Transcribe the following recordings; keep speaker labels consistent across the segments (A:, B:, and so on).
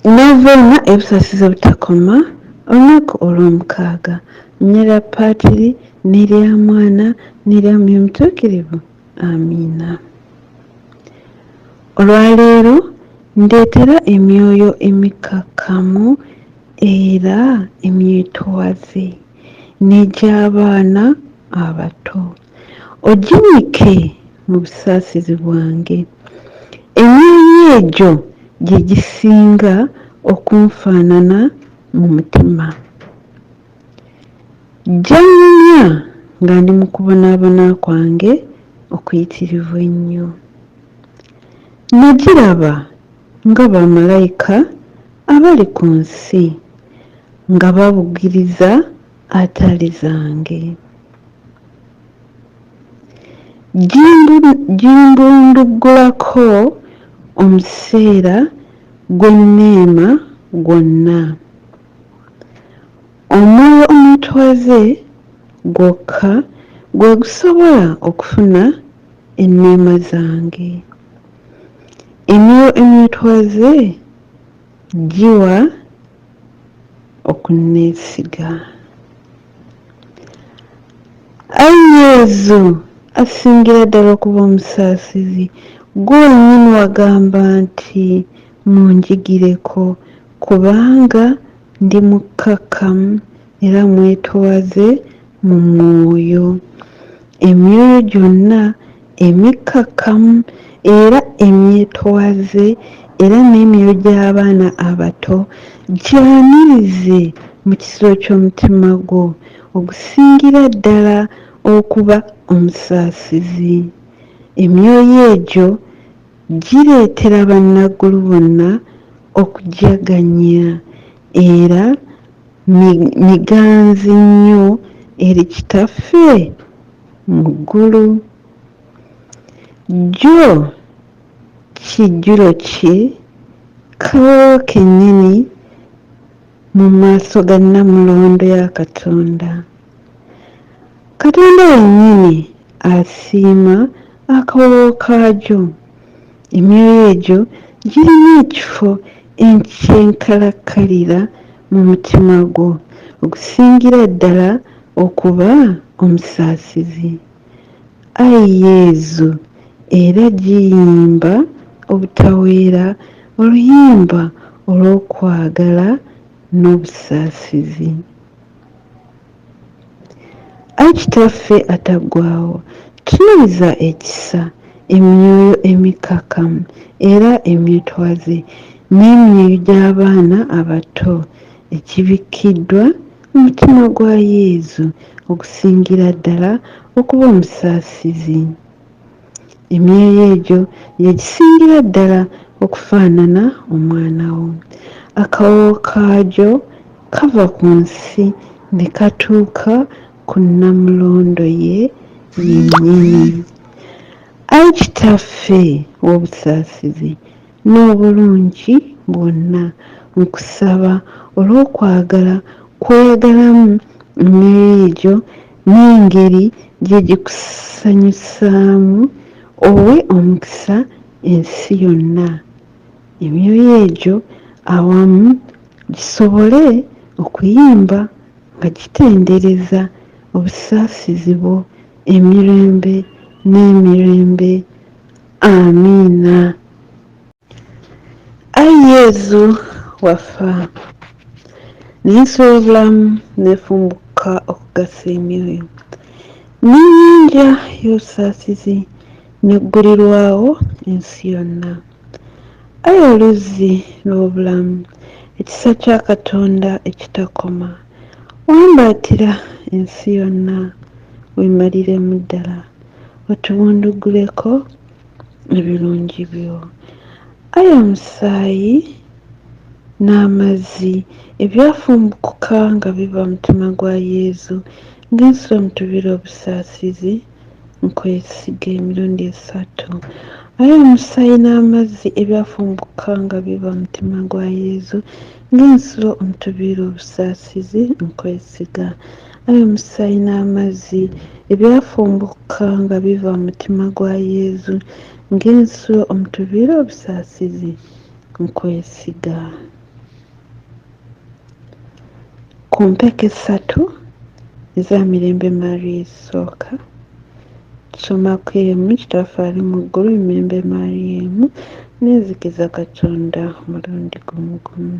A: Noveena ey'obusaasizi obutakoma, olunaku olwomukaaga, Nnyera Paatiri n'erya Mwana n'erya Mwoyo Mutuukirivu. Amiina. Olwaleero ndeetera emyoyo emikkakkamu era emyetoowaze n'egy'abaana abato, oginnyike mu busaasizi bwange. Emyoyo egyo gye gisinga okunfaanana mu mutima. Gyannumya nga ndi mu kubonaabona kwange okuyitirivu ennyo. Nagiraba nga bamalayika abali ku nsi nga babugiriza altari zange. Gimbunduggulako omuseera gw'enneema gwonna. Omwoyo omwetowaze gwokka gwe gusobola okufuna enneema zange. Emyoyo emyetowaze giwa okunneesiga. Ayi Yezu asingira ddala okuba omusaasizi, ggwe wennyini wagamba nti, Munjigireko, kubanga ndi mukkakkamu era mwetowaze mu mwoyo. Emyoyo gyonna emikkakkamu era emyetowaze era n'emyoyo gy'abaana abato gyanirize mu kisulo ky'omutima gwo ogusingira ddala okuba omusaasizi. Emyoyo egyo gireetera bannaggulu bonna okujaganya era miganzi nnyo eri Kitaffe mu ggulu. Gyo kijjulo kye kawoowo kennyini mu maaso ga Nnamulondo ya Katonda. Katonda yennyini asiima akawoowo kaagyo. Emyoyo egyo girina ekifo eky'enkalakkalira mu mutima gwo ogusingira ddala okuba omusaasizi. Ayi Yezu, era giyimba obutaweera oluyimba olw'okwagala n'obusaasizi. Ayi Kitaffe ataggwaawo, tunuuliza ekisa emyoyo emikkakkamu era emyetoowaze n'emyoyo gy'abaana abato egibikkiddwa mu mutima gwa Yezu ogusingira ddala okuba omusaasizi. Emyoyo egyo gye gisingira ddala okufaanana Omwana wo. Akawoowo kaagyo kava ku nsi ne katuuka ku nnamulondo ye yennyini. Ayi Kitaffe ow'obusaasizi n'obulungi bwonna, nkusaba olw'okwagala kw'oyagalamu emyoyo egyo n'engeri gye gikusanyusaamu, owe omukisa ensi yonna, emyoyo egyo awamu gisobole okuyimba nga gitendereza obusaasizi bwo emirembe n'emirembe. Amiina. Ayi Yezu wafa, n'ensulo y'obulamu n'efumbuka okugasa emyoyo, n'ennyanja y'obusaasizi n'eggulirwawo ensi yonna. Ayi oluzzi lw'obulamu, ekisa kya Katonda ekitakoma, wambaatira ensi yonna weemaliremu ddala, otubundugguleko ebirungi byo. Ayi omusaayi n'amazzi ebyafumbukuka nga biva mu mutima gwa Yezu ng'ensulo omutubira obusaasizi, nkwesiga emirundi esatu. Ayi omusaayi n'amazzi ebyafumbukuka nga biva mu mutima gwa Yezu ng'ensulo omutubira obusaasizi, nkwesiga. Ayi omusaayi n'amazzi ebyafumbukuka nga biva mu mutima gwa Yezu ng'ensulo omutubiira obusaasizi, nkwesiga. Ku mpeke essatu eza Mirembe Maria ezisooka, tusomako emu, Kitaffe ali mu ggulu, Mirembe Maria emu, n'Enzikiza Katonda omulundi gumu gumu.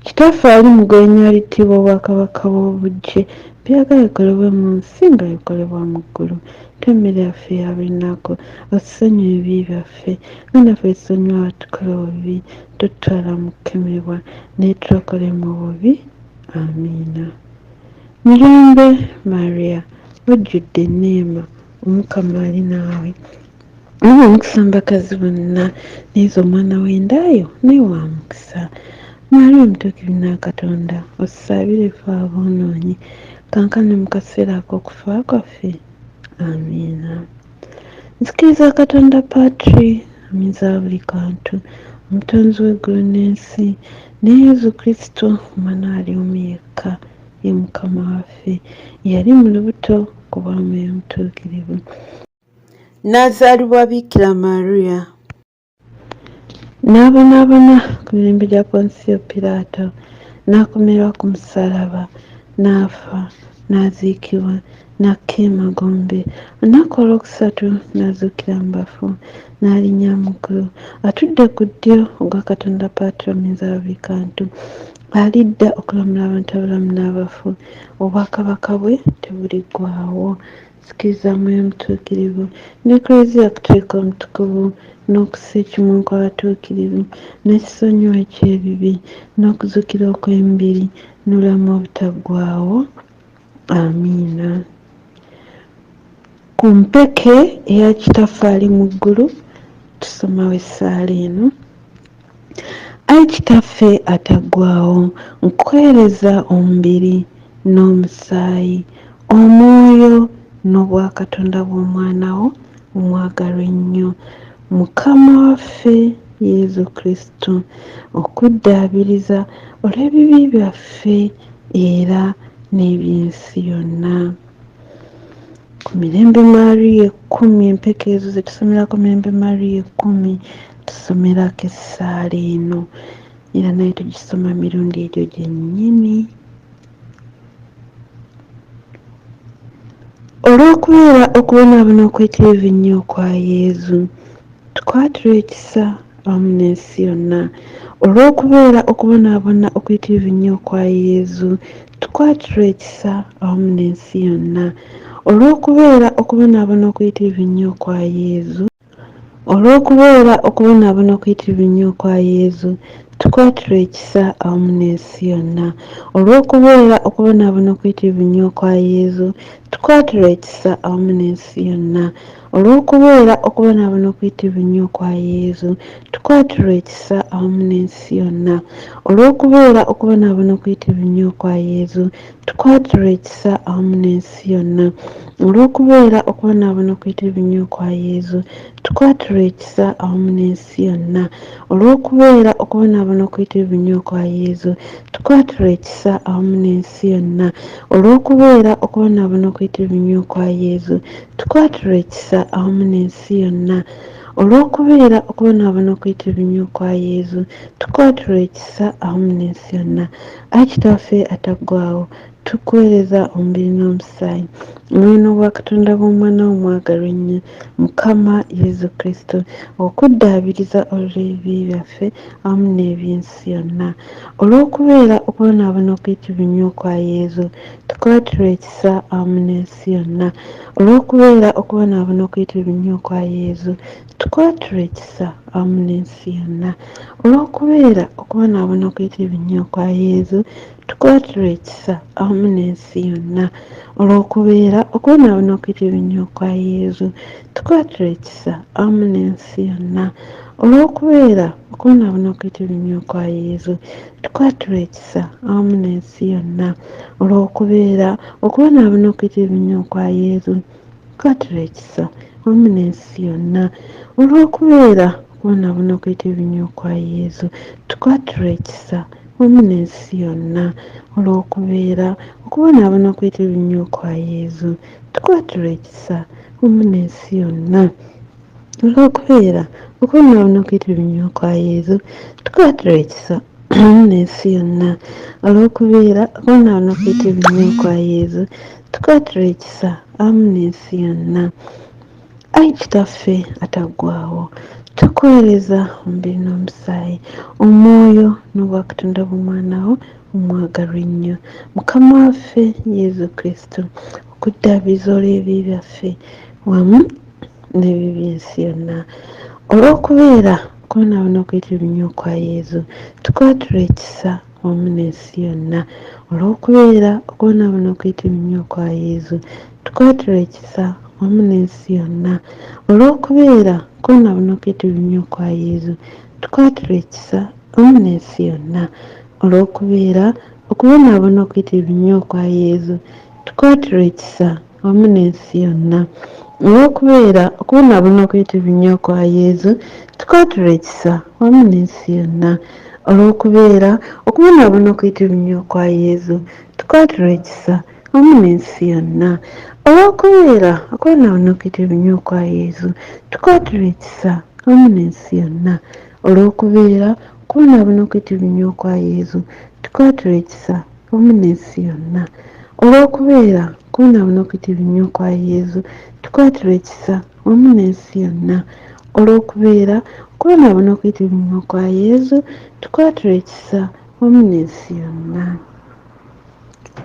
A: Kitaffe ali mu ggulu erinnya littibwe obwakabaka bwo bujje, by'oyagala bikolebwe mu nsi nga bikolebwa mu ggulu. Tuwe emmere yaffe eya buli lunaku, otusonyiwe ebibi byaffe nga naffe bwe tusonyiwa abatukola obubi, totutwala mu kukemebwa, naye tulokole mu bubi. Amiina. Mirembe Maria, ojjudde enneema, Omukama ali naawe. Oli wa mukisa mu bakazi bonna, ne Yezu omwana w'enda yo naye wa mukisa. Maria Omutuukirivu Nnakatonda, otusaabire ffe aboonoonyi, kaakano ne mu kaseera ak'okufa kwaffe. Amiina. Nzikiriza Katonda Patri, Omuyinza wa buli kantu, Omutonzi w'eggulu n'ensi, ne Yezu Kristo, Omwana we ali omu yekka, ye Mukama waffe, eyali mu lubuto ku bwa Mwoyo Mutuukirivu, n'azaalibwa Bikira Maria, N'abonaabona ku mirembe gya Ponsiyo Piraato, n'akomererwa ku musaalaba, n'afa, n'aziikibwa, n'akka emagombe. Olunaku olwokusatu n'azuukira mu bafu, n'alinnya mu ggulu, atudde ku ddyo ogwa Katonda Patri Omuyinza wa buli kantu. Alidda okulamula abantu abalamu n'abafu, obwakabaka bwe tebuliggwaawo. Nzikiriza Mwoyo Mutuukirivu, n'Eklezia Katolika Omutukuvu, n'okussa ekimu okw'abatuukirivu, n'ekisonyiwo eky'ebibi, n'okuzuukira okw'emibiri, n'obulamu obutaggwaawo. Amiina. Ku mpeke eya Kitaffe ali mu ggulu, tusomawo essaala eno. Ayi Kitaffe ataggwaawo, nkuweereza omubiri n'omusaayi, omwoyo n'obwakatonda bw'Omwana wo omwagalwa ennyo, Mukama waffe Yesu Kristo, okuddaabiriza olw'ebibi byaffe era n'eby'ensi yonna. Ku Mirembe Maria ekkumi, empeke ezo ze tusomerako Mirembe Maria ekkumi, tusomerako essaala eno era naye tugisoma mirundi egyo gyennyini. Olw'okubeera okubonaabona okuyitirivu ennyo okwa Yezu, tukwatirwe ekisa awamu n'ensi yonna. Olw'okubeera okubonaabona okuyitirivu ennyo okwa Yezu, tukwatirwe ekisa awamu n'ensi yonna. Olw'okubeera okubonaabona okuyitirivu ennyo okwa Yezu, Olw'okubeera okubonaabona okuyitirivu ennyo okwa Yezu, tukwatirwe ekisa awamu n'ensi yonna. Olw'okubeera okubonaabona okuyitirivu ennyo okwa Yezu, tukwatirwe ekisa awamu n'ensi yonna. Olw'okubeera okubonaabona okuyitirivu ennyo okwa Yezu, tukwatirwe ekisa awamu n'ensi yonna. Olw'okubeera okubonaabona okuyitirivu ennyo okwa Yezu, tukwatirwe ekisa awamu n'ensi yonna. Olw'okubeera okubonaabona okuyitirivu ennyo okwa Yezu, tukwatirwe ekisa awamu n'ensi yonna. Olw'okubeera okubonaabona okuyitirivu ennyo okwa Yezu, tukwatirwe ekisa awamu n'ensi yonna. Olw'okubeera okubonaabona okuyitirivu ennyo okwa Yezu, tukwatirwe ekisa awamu n'ensi yonna. Olw'okubeera okubonaabona okuyitirivu ennyo okwa Yezu, tukwatirwe ekisa awamu n'ensi yonna. Ayi Kitaffe ataggwaawo, tukuweereza omubiri n'omusaayi, omwoyo n'obwakatonda bw'Omwana wo omwagalwa ennyo, Mukama Yezu Kristo, okuddaabiriza olw'ebibi byaffe awamu n'eby'ensi yonna. Olw'okubeera okubonaabona okuyitirivu ennyo okwa Yezu, tukwatirwe ekisa awamu n'ensi yonna. Olw'okubeera okubonaabona okuyitirivu ennyo okwa Yezu, tukwatirwe ekisa awamu n'ensi yonna. Olw'okubeera okubonaabona okuyitirivu ennyo okwa Yezu, tukwatirwe ekisa awamu n'ensi yonna. Olw'okubeera okubonaabona okuyitirivu ennyo okwa Yezu, tukwatirwe ekisa awamu n'ensi yonna. Olw'okubeera okubonaabona okuyitirivu ennyo okwa Yezu, tukwatirwe ekisa awamu n'ensi yonna. Olw'okubeera okubonaabona okuyitirivu ennyo okwa Yezu, tukwatirwe ekisa awamu n'ensi yonna. Olw'okubeera okubonaabona okuyitirivu ennyo okwa Yezu, tukwatirwe ekisa wamu n'ensi yonna. Olw'okubeera okubonaabona okuyitirivu ennyo okwa Yezu, tukwatirwe ekisa wamu n'ensi yonna. Olw'okubeera okubonaabona okuyitirivu ennyo okwa Yezu, tukwatirwe ekisa. N'ensi yonna. Olw'okubeera okubonaabona okuyitirivu ennyo okwa Yezu, tukwatirwe ekisa awamu n'ensi yonna. Ayi Kitaffe ataggwaawo, tukuweereza omubiri n'omusaayi, omwoyo n'obwakatonda bw'Omwana wo omwagalwa ennyo, Mukama waffe Yezu Kristu, okuddaabiriza olw'ebibi byaffe wamu n'ebibi by'ensi yonna. Olw'okubeera okubonaabona okuyitirivu ennyo okwa Yezu, tukwatirwe ekisa wamu n'ensi yonna. Olw'okubeera okubonaabona okuyitirivu ennyo okwa Yezu, tukwatirwe ekisa wamu n'ensi yonna. Olw'okubeera okubonaabona okuyitirivu ennyo okwa Yezu, tukwatirwe ekisa wamu n'ensi yonna. Olw'okubeera okubonaabona okuyitirivu ennyo okwa Yezu, tukwatirwe ekisa wamu n'ensi yonna. Olw'okubeera okubonaabona okuyitirivu ennyo okwa Yezu, tukwatirwe ekisa wamu n'ensi yonna. Olw'okubeera okubonaabona okuyitirivu ennyo okwa Yezu, tukwatirwe ekisa wamu n'ensi yonna. Olw'okubeera okubonaabona okuyitirivu ennyo okwa Yezu, tukwatirwe ekisa wamu n'ensi yonna. Olw'okubeera okubonaabona okuyitirivu ennyo okwa Yezu, tukwatirwe ekisa wamu n'ensi yonna. Olw'okubeera okubonaabona okuyitirivu ennyo okwa Yezu, tukwatirwe ekisa wamu n'ensi yonna. Olw'okubeera okubonaabona okuyitirivu ennyo okwa Yezu, tukwatirwe ekisa wamu n'ensi yonna.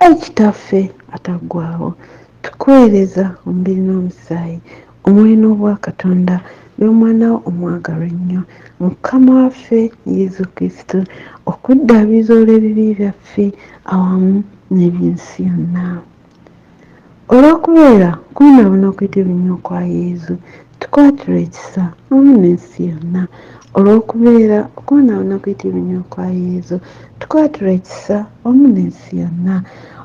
A: Ayi Kitaffe ataggwaawo, tukuweereza omubiri n'omusaayi, omwoyo n'obwakatonda by'Omwana wo omwagalwa ennyo, Mukama waffe Yezu Kristu, okuddaabiriza olw'ebibi byaffe awamu n'eby'ensi yonna. Olw'okubeera okubonaabona okuyitirivu ennyo okwa Yezu, tukwatirwe ekisa wamu n'ensi yonna. Olw'okubeera okubonaabona okuyitirivu ennyo okwa Yezu, tukwatirwe ekisa wamu n'ensi yonna.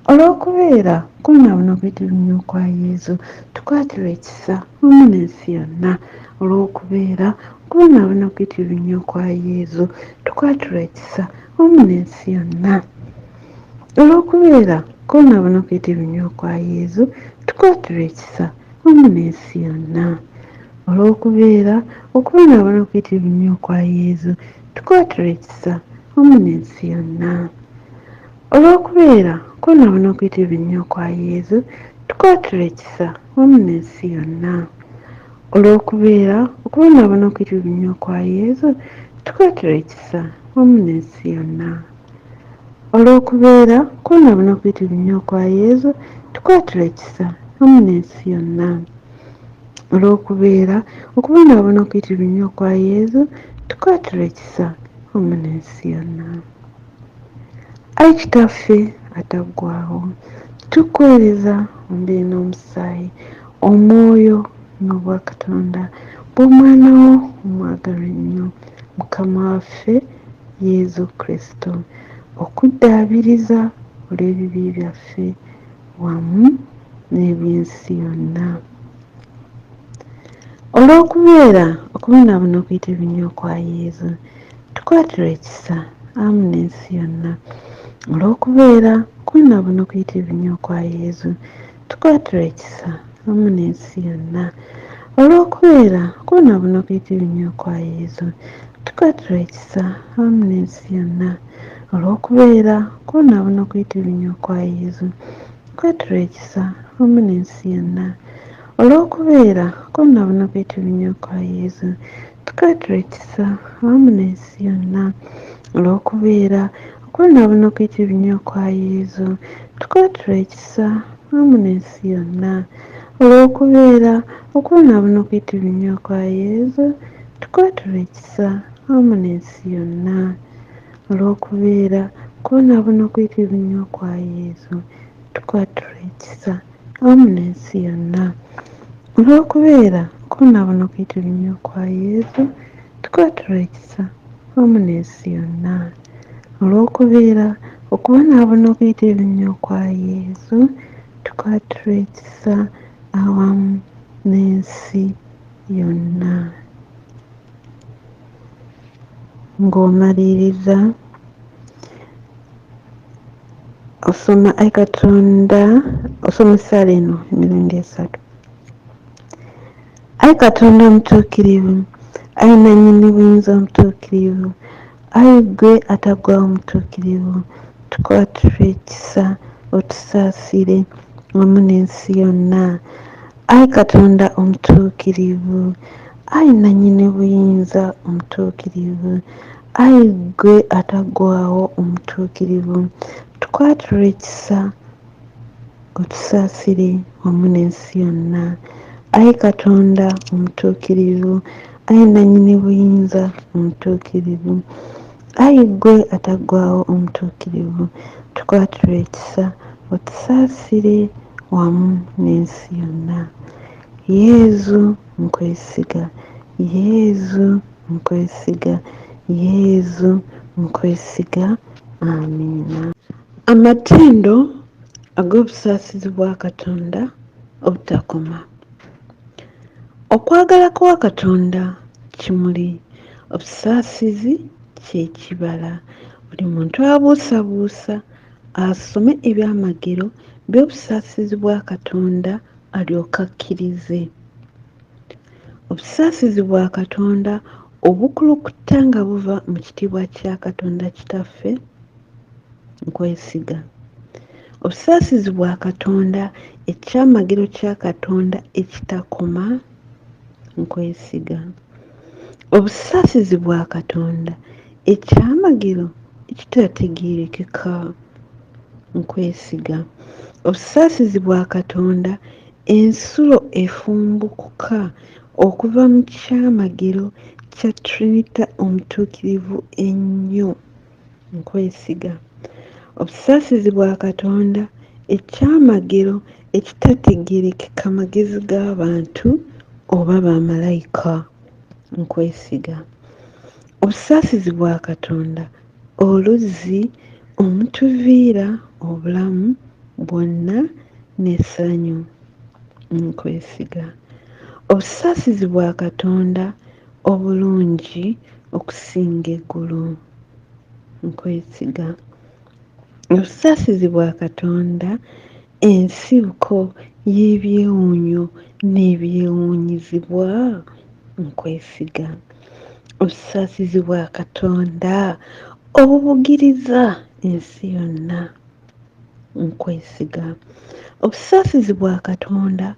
A: Olw'okubeera okubonaabona okuyitirivu ennyo okwa Yezu, tukwatirwe ekisa wamu n'ensi yonna. Olw'okubeera okubonaabona okuyitirivu ennyo okwa Yezu, tukwatirwe ekisa wamu n'ensi yonna. Olw'okubeera okubonaabona okuyitirivu ennyo okwa Yezu, tukwatirwe ekisa wamu n'ensi yonna. Olw'okubeera okubonaabona okuyitirivu ennyo okwa Yezu, tukwatirwe ekisa wamu n'ensi yonna. Olw'okubeera okubonaabona okuyitirivu ennyo okwa Yezu, tukwatirwe ekisa wamu n'ensi yonna. Olw'okubeera okubonaabona okuyitirivu ennyo okwa Yezu, tukwatirwe ekisa wamu n'ensi yonna. Olw'okubeera okubonaabona okuyitirivu ennyo okwa Yezu, tukwatirwe ekisa wamu n'ensi yonna. Olw'okubeera okubonaabona okuyitirivu ennyo okwa Yezu, tukwatirwe ekisa wamu n'ensi yonna. Ayi Kitaffe ataggwaawo, tukuweereza omubiri n'omusaayi, omwoyo n'obwakatonda bw'Omwana wo omwagalwa ennyo, Mukama waffe Yezu Kristo, okuddaabiriza olw'ebibi byaffe wamu n'eby'ensi yonna. Olw'okubeera okubonaabona okuyitirivu ennyo okwa Yezu, tukwatirwe ekisa awamu n'ensi yonna. Olw'okubeera okubonaabona okuyitirivu ennyo okwa Yezu, tukwatirwe ekisa awamu n'ensi yonna. Olw'okubeera okubonaabona okuyitirivu ennyo okwa Yezu, tukwatirwe ekisa awamu n'ensi yonna. Olw'okubeera okubonaabona okuyitirivu ennyo okwa Yezu, tukwatirwe ekisa awamu n'ensi yonna. Olw'okubeera okubonaabona okuyitirivu ennyo okwa Yezu, tukwatirwe ekisa awamu n'ensi yonna. Olw'okubeera okubonaabona okuyitirivu ennyo okwa Yezu, tukwatirwe ekisa awamu n'ensi yonna. Olw'okubeera okubonaabona okuyitirivu ennyo okwa Yezu, tukwatirwe ekisa awamu n'ensi yonna. Olw'okubeera okubonaabona okuyitirivu ennyo okwa Yezu, tukwatirwe ekisa awamu n'ensi yonna. Olw'okubeera okubonaabona okuyitirivu ennyo okwa Yezu, tukwatirwe ekisa awamu n'ensi yonna. Olw'okubeera okubonaabona okuyitirivu ennyo okwa Yezu, tukwatirwe ekisa awamu n'ensi yonna. Ng'omaliriza osoma Ayi Katonda, osoma essaala eno emirundi esatu. Ayi Katonda omutuukirivu, ayi nannyini buyinza omutuukirivu, Ayi ggwe ataggwaawo Omutuukirivu, tukwatirwe ekisa, otusaasire wamu n'ensi yonna. Ayi Katonda Omutuukirivu, ayi Nnannyini buyinza Omutuukirivu, ayi ggwe ataggwaawo Omutuukirivu, tukwatirwe ekisa, otusaasire wamu n'ensi yonna. Ayi Katonda Omutuukirivu, ayi Nnannyini buyinza Omutuukirivu, ayi ggwe ataggwaawo Omutuukirivu, tukwatirwe ekisa, otusaasire wamu n'ensi yonna. Yezu nkwesiga, Yezu nkwesiga, Yezu nkwesiga. Amiina. Amatendo ag'obusaasizi bwa Katonda obutakoma. Okwagala kwa Katonda kimuli, obusaasizi kye kibala. Buli muntu abuusabuusa asome ebyamagero by'obusaasizi bwa Katonda alyoke akkirize. Obusaasizi bwa Katonda obukulukuta nga buva mu kitiibwa kya Katonda Kitaffe, nkwesiga. Obusaasizi bwa Katonda, ekyamagero kya Katonda ekitakoma, nkwesiga. Obusaasizi bwa Katonda, ekyamagero ekitategeerekeka, nkwesiga. Obusaasizi bwa Katonda, ensulo efumbukuka okuva mu kyamagero kya Trinita Omutuukirivu ennyo, nkwesiga. Obusaasizi bwa Katonda, ekyamagero ekitategeerekeka magezi g'abantu oba bamalayika, nkwesiga. Obusaasizi bwa Katonda, oluzzi omutuviira obulamu bwonna n'essanyu, nkwesiga. Obusaasizi bwa Katonda obulungi okusinga eggulu, nkwesiga. Obusaasizi bwa Katonda ensibuko y'ebyewuunyo n'ebyewuunyizibwa, nkwesiga. Obusaasizi bwa Katonda obubugiriza ensi yonna, nkwesiga. Obusaasizi bwa Katonda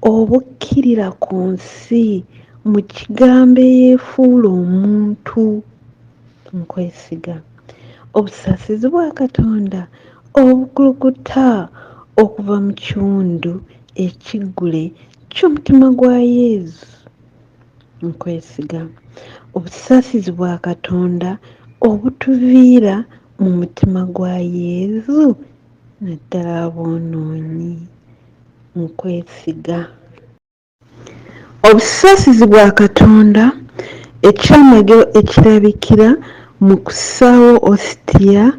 A: obukkirira ku nsi mu kigambo eyeefuula omuntu, nkwesiga. Obusaasizi bwa Katonda obukulukuta okuva mu kiwundu ekiggule ky'omutima gwa Yezu, nkwesiga. Obusaasizi bwa Katonda obutuviira mu mutima gwa Yezu naddala aboonoonyi, nkwesiga. Obusaasizi bwa Katonda, ekyamagero ekirabikira mu kussaawo Ositiya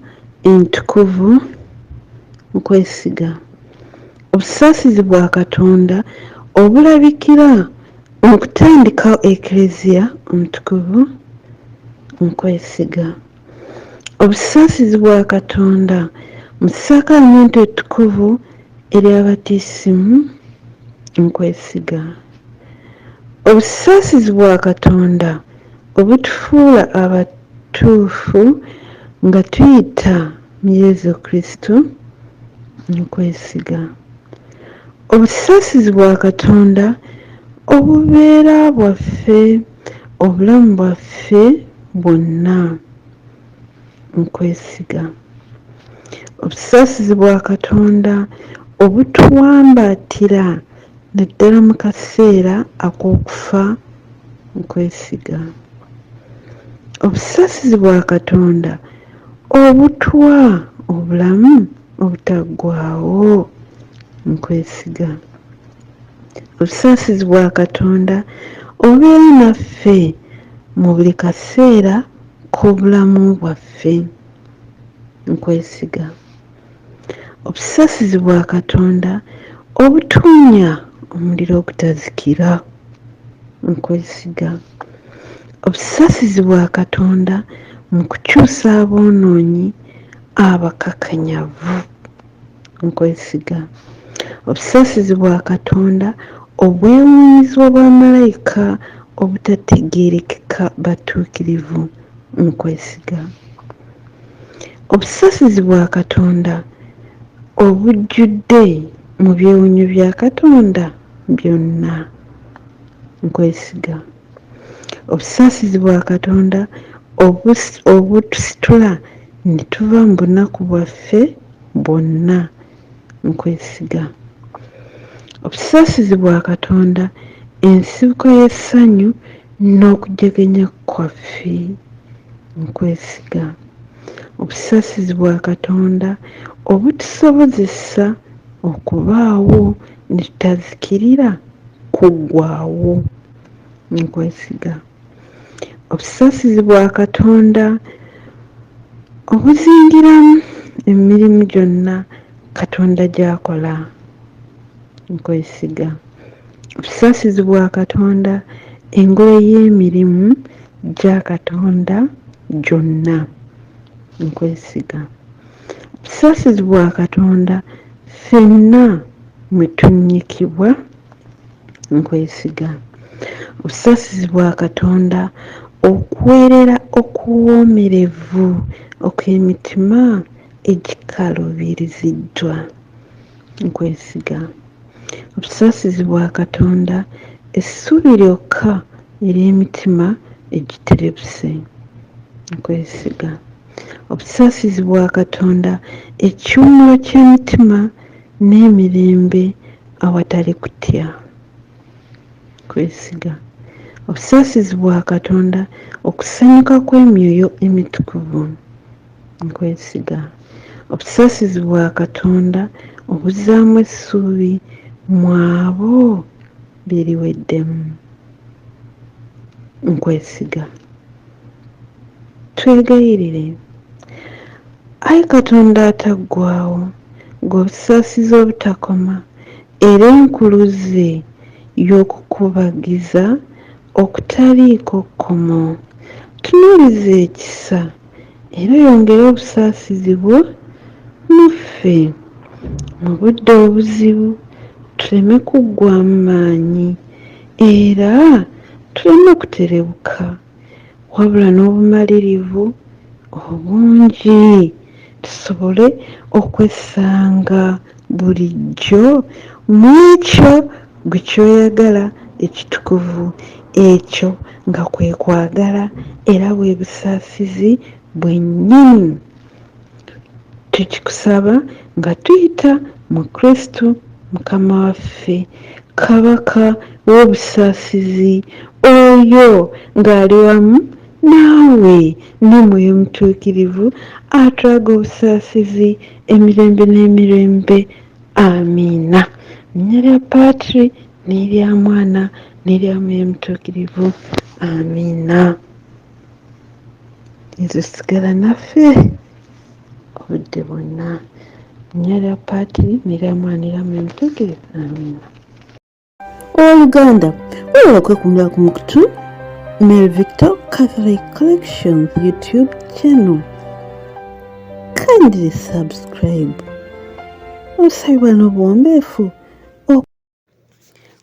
A: entukuvu, nkwesiga. Obusaasizi bwa Katonda obulabikira mu kutandikawo Eklezia Omutukuvu, nkwesiga. Obusaasizi bwa Katonda mu ssakramentu ettukuvu erya Batismu, nkwesiga. Obusaasizi bwa Katonda obutufuula abatuufu nga tuyita mu Yezu Kristu, nkwesiga. Obusaasizi bwa Katonda obubeera bwaffe obulamu bwaffe bwonna, nkwesiga. Obusaasizi bwa Katonda obutuwambaatira naddala mu kaseera ak'okufa, nkwesiga. Obusaasizi bwa Katonda obutuwa obulamu obutaggwaawo, nkwesiga. Obusaasizi bwa Katonda obubeera naffe mu buli kaseera k'obulamu bwaffe, nkwesiga. Obusaasizi bwa Katonda obutuwonya omuliro ogutazikira, nkwesiga. Obusaasizi bwa Katonda mu kukyusa aboonoonyi abakakanyavu, nkwesiga. Obusaasizi bwa Katonda obwewuunyizibwa bamalayika obutategeerekeka batuukirivu, Nkwesiga. Obusaasizi bwa Katonda obujjudde mu byewuunyo bya Katonda byonna. Nkwesiga. Obusaasizi bwa Katonda obutusitula ne tuva mu bunaku bwaffe bwonna. Nkwesiga. Obusaasizi bwa Katonda ensibuko y'essanyu n'okujaganya kwaffe. Nkwesiga. Obusaasizi bwa Katonda obutusobozesa okubaawo ne tutazikirira kuggwaawo. Nkwesiga. Obusaasizi bwa Katonda obuzingiramu emirimu gyonna Katonda gy'akola. Nkwesiga. Obusaasizi bwa Katonda engule y'emirimu gya Katonda gyonna. Nkwesiga. Obusaasizi bwa Katonda ffenna mwe tunnyikibwa. Nkwesiga. Obusaasizi bwa Katonda okuweerera okuwoomerevu okw'emitima egikaluubiriziddwa. Nkwesiga. Obusaasizi bwa Katonda essuubi lyokka ery'emitima egiterebuse. Nkwesiga. Obusaasizi bwa Katonda ekiwummulo ky'emitima n'emirembe awatali kutya. Nkwesiga. Obusaasizi bwa Katonda okusanyuka kw'emyoyo emitukuvu. Nkwesiga. Obusaasizi bwa Katonda obuzzaamu essuubi mu abo be liweddemu. Nkwesiga. Twegayirire. Ayi Katonda ataggwaawo, ggwe obusaasizi obutakoma era enkuluze y'okukubagiza okutaliiko kkomo, tunuulize ekisa era oyongere obusaasizi bwo mu ffe. Mu budde obuzibu tuleme kuggwaamu maanyi era tuleme kuterebuka, wabula n'obumalirivu obungi tusobole okwessanga bulijjo mu ekyo ggwe ky'oyagala ekitukuvu, ekyo nga kwe kwagala era bwe busaasizi bwennyini. Tukikusaba nga tuyita mu Kristo Mukama waffe, Kabaka w'obusaasizi, oyo ng'ali wamu naawe ne Mwoyo Mutuukirivu atulaga obusaasizi emirembe n'emirembe. Amiina. Mu linnya lya Patri n'erya Mwana n'erya Mwoyo Mutuukirivu. Amiina. Yezu sigala naffe obudde bwonna. Mu linnya lya Patri n'erya Mwana n'erya Mwoyo Mutuukirivu. Amiina. Owooluganda, webale okwekumira ku mukutu Mary Victor Catholic Collections YouTube channel. Kindly subscribe. Osabibwa n'obuwombeefu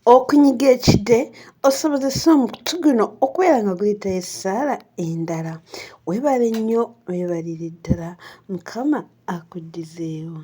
A: okunyiga ekide osobozese omukutu guno okubeera nga guyitayo essaala endala. Weebale nnyo weebalire ddala. Mukama akuddizeewo.